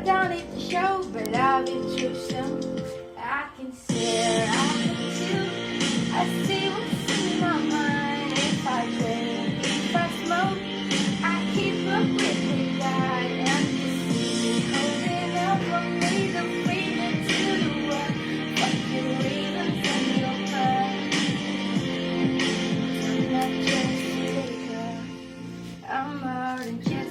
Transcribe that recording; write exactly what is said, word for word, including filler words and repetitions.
Don't need to show, but I've been through some. I can see, I can feel. I see what's in my mind. If I drink, if I smoke, I keep up with the guy. And this is holding up for me, the freedom to the world. Fucking reasons in your mind. I'm not just a liquor. I'm more than just